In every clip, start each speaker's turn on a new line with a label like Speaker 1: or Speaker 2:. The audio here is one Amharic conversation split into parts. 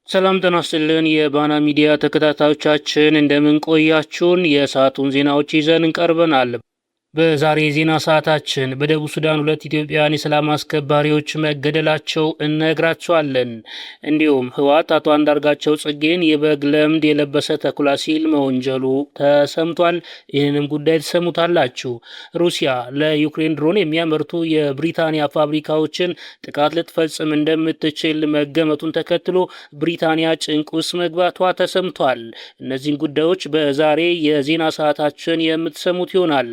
Speaker 1: ሰላም ጤና ይስጥልን። የባና ሚዲያ ተከታታዮቻችን እንደምን ቆያችሁን? የሰዓቱን ዜናዎች ይዘን እንቀርበናል። በዛሬ የዜና ሰዓታችን በደቡብ ሱዳን ሁለት ኢትዮጵያውያን የሰላም አስከባሪዎች መገደላቸው እነግራቸዋለን። እንዲሁም ህወሓት አቶ አንዳርጋቸው ጽጌን የበግ ለምድ የለበሰ ተኩላ ሲል መወንጀሉ ተሰምቷል። ይህንንም ጉዳይ ትሰሙታላችሁ። ሩሲያ ለዩክሬን ድሮን የሚያመርቱ የብሪታንያ ፋብሪካዎችን ጥቃት ልትፈጽም እንደምትችል መገመቱን ተከትሎ ብሪታንያ ጭንቅ ውስጥ መግባቷ ተሰምቷል። እነዚህን ጉዳዮች በዛሬ የዜና ሰዓታችን የምትሰሙት ይሆናል።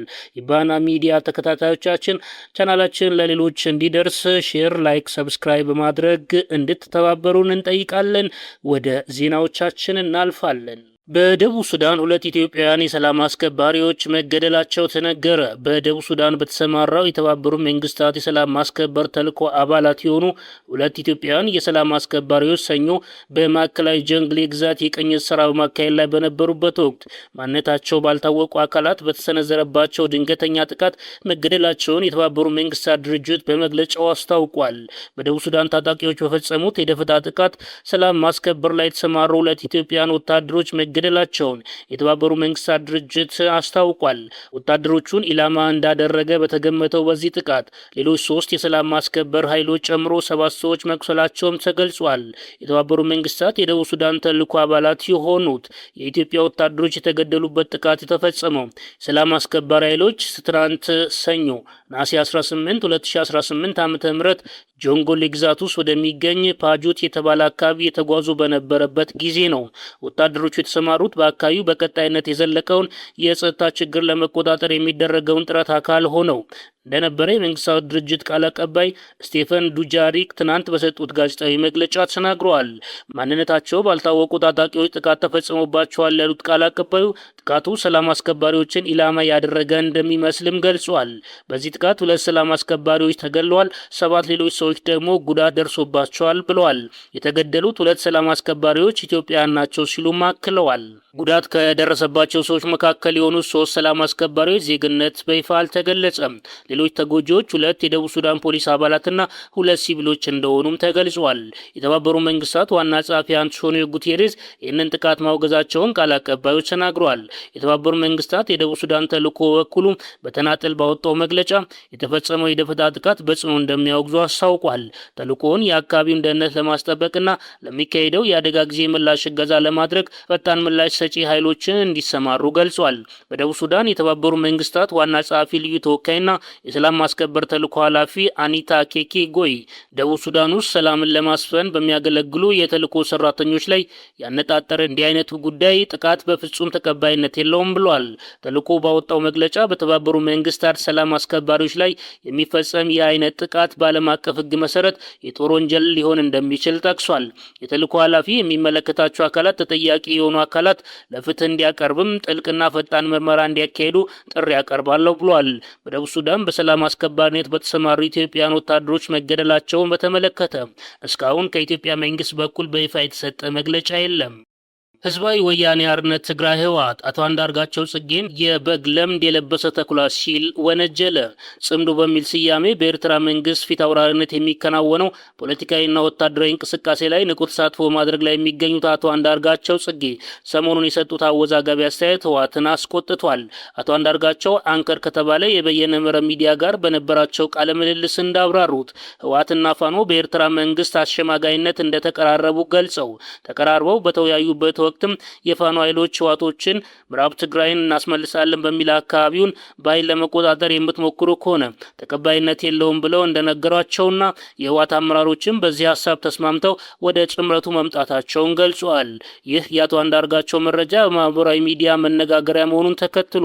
Speaker 1: ባና ሚዲያ ተከታታዮቻችን ቻናላችን ለሌሎች እንዲደርስ share፣ like፣ subscribe በማድረግ እንድትተባበሩን እንጠይቃለን። ወደ ዜናዎቻችን እናልፋለን። በደቡብ ሱዳን ሁለት ኢትዮጵያውያን የሰላም አስከባሪዎች መገደላቸው ተነገረ። በደቡብ ሱዳን በተሰማራው የተባበሩት መንግስታት የሰላም ማስከበር ተልዕኮ አባላት የሆኑ ሁለት ኢትዮጵያውያን የሰላም አስከባሪዎች ሰኞ በማዕከላዊ ጆንግሌ ግዛት የቅኝት ስራ በማካሄድ ላይ በነበሩበት ወቅት ማንነታቸው ባልታወቁ አካላት በተሰነዘረባቸው ድንገተኛ ጥቃት መገደላቸውን የተባበሩት መንግስታት ድርጅት በመግለጫው አስታውቋል። በደቡብ ሱዳን ታጣቂዎች በፈጸሙት የደፈጣ ጥቃት ሰላም ማስከበር ላይ የተሰማሩ ሁለት ኢትዮጵያውያን ወታደሮች መገደላቸውን የተባበሩ መንግስታት ድርጅት አስታውቋል። ወታደሮቹን ኢላማ እንዳደረገ በተገመተው በዚህ ጥቃት ሌሎች ሶስት የሰላም ማስከበር ኃይሎች ጨምሮ ሰባት ሰዎች መቁሰላቸውም ተገልጿል። የተባበሩ መንግስታት የደቡብ ሱዳን ተልዕኮ አባላት የሆኑት የኢትዮጵያ ወታደሮች የተገደሉበት ጥቃት የተፈጸመው ሰላም አስከባሪ ኃይሎች ትናንት ሰኞ ነሐሴ 18 2018 ዓ.ም ጆንጎሌ ግዛት ውስጥ ወደሚገኝ ፓጁት የተባለ አካባቢ የተጓዙ በነበረበት ጊዜ ነው። ወታደሮቹ የተሰማሩት በአካባቢው በቀጣይነት የዘለቀውን የጸጥታ ችግር ለመቆጣጠር የሚደረገውን ጥረት አካል ሆነው እንደነበረ የመንግስታቱ ድርጅት ቃል አቀባይ ስቴፈን ዱጃሪክ ትናንት በሰጡት ጋዜጣዊ መግለጫ ተናግረዋል። ማንነታቸው ባልታወቁ ታጣቂዎች ጥቃት ተፈጽሞባቸዋል ያሉት ቃል አቀባዩ ጥቃቱ ሰላም አስከባሪዎችን ኢላማ ያደረገ እንደሚመስልም ገልጿል። በዚህ ጥቃት ሁለት ሰላም አስከባሪዎች ተገድለዋል፣ ሰባት ሌሎች ሰዎች ደግሞ ጉዳት ደርሶባቸዋል ብለዋል። የተገደሉት ሁለት ሰላም አስከባሪዎች ኢትዮጵያውያን ናቸው ሲሉም አክለዋል። ጉዳት ከደረሰባቸው ሰዎች መካከል የሆኑት ሶስት ሰላም አስከባሪዎች ዜግነት በይፋ አልተገለጸም። ሌሎች ተጎጂዎች ሁለት የደቡብ ሱዳን ፖሊስ አባላትና ሁለት ሲቪሎች እንደሆኑም ተገልጿል። የተባበሩ መንግስታት ዋና ጸሐፊ አንቶኒዮ ጉቴሬስ ይህንን ጥቃት ማውገዛቸውን ቃል አቀባዮች ተናግረዋል። የተባበሩ መንግስታት የደቡብ ሱዳን ተልዕኮ በበኩሉ በተናጠል ባወጣው መግለጫ የተፈጸመው የደፈጣ ጥቃት በጽኑ እንደሚያወግዙ አስታውቋል። ተልዕኮውን የአካባቢውን ደህንነት ለማስጠበቅና ለሚካሄደው የአደጋ ጊዜ ምላሽ እገዛ ለማድረግ ፈጣን ምላሽ ሰጪ ኃይሎችን እንዲሰማሩ ገልጿል። በደቡብ ሱዳን የተባበሩ መንግስታት ዋና ጸሐፊ ልዩ ተወካይና የሰላም ማስከበር ተልዕኮ ኃላፊ አኒታ ኬኬ ጎይ ደቡብ ሱዳን ውስጥ ሰላምን ለማስፈን በሚያገለግሉ የተልዕኮ ሰራተኞች ላይ ያነጣጠረ እንዲህ አይነቱ ጉዳይ ጥቃት በፍጹም ተቀባይነት የለውም ብሏል። ተልዕኮ ባወጣው መግለጫ በተባበሩ መንግስታት ሰላም አስከባሪዎች ላይ የሚፈጸም ይህ አይነት ጥቃት በዓለም አቀፍ ሕግ መሰረት የጦር ወንጀል ሊሆን እንደሚችል ጠቅሷል። የተልዕኮ ኃላፊ የሚመለከታቸው አካላት ተጠያቂ የሆኑ አካላት ለፍትህ እንዲያቀርብም ጥልቅና ፈጣን ምርመራ እንዲያካሂዱ ጥሪ ያቀርባለሁ ብሏል። በደቡብ ሱዳን በሰላም አስከባሪነት በተሰማሩ ኢትዮጵያውያን ወታደሮች መገደላቸውን በተመለከተ እስካሁን ከኢትዮጵያ መንግስት በኩል በይፋ የተሰጠ መግለጫ የለም። ህዝባዊ ወያኔ ሓርነት ትግራይ ህወሓት አቶ አንዳርጋቸው ጽጌን የበግ ለምድ የለበሰ ተኩላ ሲል ወነጀለ። ጽምዶ በሚል ስያሜ በኤርትራ መንግስት ፊት አውራሪነት የሚከናወነው ፖለቲካዊና ወታደራዊ እንቅስቃሴ ላይ ንቁ ተሳትፎ ማድረግ ላይ የሚገኙት አቶ አንዳርጋቸው ጽጌ ሰሞኑን የሰጡት አወዛጋቢ አስተያየት ህወሓትን አስቆጥቷል። አቶ አንዳርጋቸው አንከር ከተባለ የበየነ መረብ ሚዲያ ጋር በነበራቸው ቃለ ምልልስ እንዳብራሩት ህወሓትና ፋኖ በኤርትራ መንግስት አሸማጋይነት እንደተቀራረቡ ገልጸው ተቀራርበው በተወያዩበት ወቅትም የፋኖ ኃይሎች ህወሓቶችን ምዕራብ ትግራይን እናስመልሳለን በሚል አካባቢውን በኃይል ለመቆጣጠር የምትሞክሩ ከሆነ ተቀባይነት የለውም ብለው እንደነገሯቸውና የህወሓት አመራሮችም በዚህ ሀሳብ ተስማምተው ወደ ጥምረቱ መምጣታቸውን ገልጸዋል። ይህ የአቶ አንዳርጋቸው መረጃ በማህበራዊ ሚዲያ መነጋገሪያ መሆኑን ተከትሎ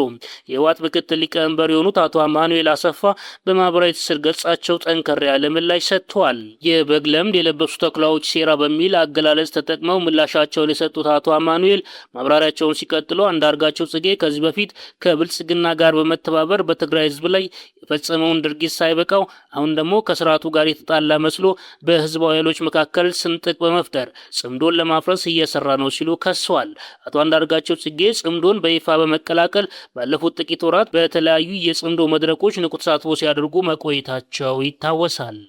Speaker 1: የህወሓት ምክትል ሊቀመንበር የሆኑት አቶ አማኑኤል አሰፋ በማህበራዊ ትስስር ገጻቸው ጠንከር ያለ ምላሽ ሰጥተዋል። የበግ ለምድ የለበሱ ተኩላዎች ሴራ በሚል አገላለጽ ተጠቅመው ምላሻቸውን የሰጡት አቶ አማኑኤል ማብራሪያቸውን ሲቀጥሉ አንዳርጋቸው ጽጌ ከዚህ በፊት ከብልጽግና ጋር በመተባበር በትግራይ ህዝብ ላይ የፈጸመውን ድርጊት ሳይበቃው አሁን ደግሞ ከስርዓቱ ጋር የተጣላ መስሎ በህዝባዊ ኃይሎች መካከል ስንጥቅ በመፍጠር ጽምዶን ለማፍረስ እየሰራ ነው ሲሉ ከሰዋል። አቶ አንዳርጋቸው ጽጌ ጽምዶን በይፋ በመቀላቀል ባለፉት ጥቂት ወራት በተለያዩ የጽምዶ መድረኮች ንቁ ተሳትፎ ሲያደርጉ መቆየታቸው ይታወሳል።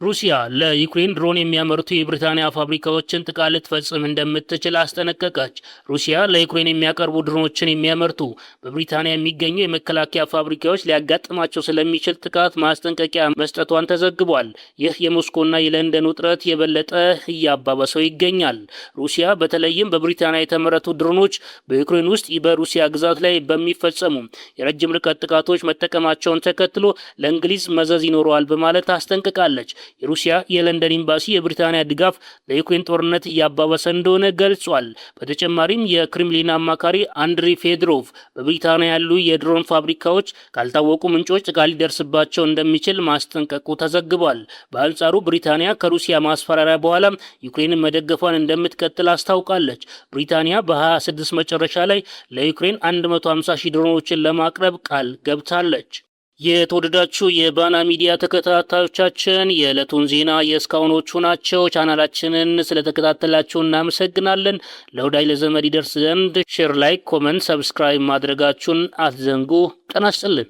Speaker 1: ሩሲያ ለዩክሬን ድሮን የሚያመርቱ የብሪታንያ ፋብሪካዎችን ጥቃት ልትፈጽም እንደምትችል አስጠነቀቀች። ሩሲያ ለዩክሬን የሚያቀርቡ ድሮኖችን የሚያመርቱ በብሪታንያ የሚገኙ የመከላከያ ፋብሪካዎች ሊያጋጥማቸው ስለሚችል ጥቃት ማስጠንቀቂያ መስጠቷን ተዘግቧል። ይህ የሞስኮና የለንደን ውጥረት የበለጠ እያባበሰው ይገኛል። ሩሲያ በተለይም በብሪታንያ የተመረቱ ድሮኖች በዩክሬን ውስጥ በሩሲያ ግዛት ላይ በሚፈጸሙ የረጅም ርቀት ጥቃቶች መጠቀማቸውን ተከትሎ ለእንግሊዝ መዘዝ ይኖረዋል በማለት አስጠንቅቃለች። የሩሲያ የለንደን ኤምባሲ የብሪታንያ ድጋፍ ለዩክሬን ጦርነት እያባበሰ እንደሆነ ገልጿል። በተጨማሪም የክሬምሊን አማካሪ አንድሪ ፌድሮቭ በብሪታንያ ያሉ የድሮን ፋብሪካዎች ካልታወቁ ምንጮች ጥቃት ሊደርስባቸው እንደሚችል ማስጠንቀቁ ተዘግቧል። በአንጻሩ ብሪታንያ ከሩሲያ ማስፈራሪያ በኋላ ዩክሬንን መደገፏን እንደምትቀጥል አስታውቃለች። ብሪታንያ በ26 መጨረሻ ላይ ለዩክሬን 150 ሺህ ድሮኖችን ለማቅረብ ቃል ገብታለች። የተወደዳችሁ የባና ሚዲያ ተከታታዮቻችን የዕለቱን ዜና የእስካሁኖቹ ናቸው። ቻናላችንን ስለተከታተላችሁ እናመሰግናለን። ለወዳጅ ለዘመድ ይደርስ ዘንድ share፣ like፣ comment፣ subscribe ማድረጋችሁን አትዘንጉ። ጤና ይስጥልን።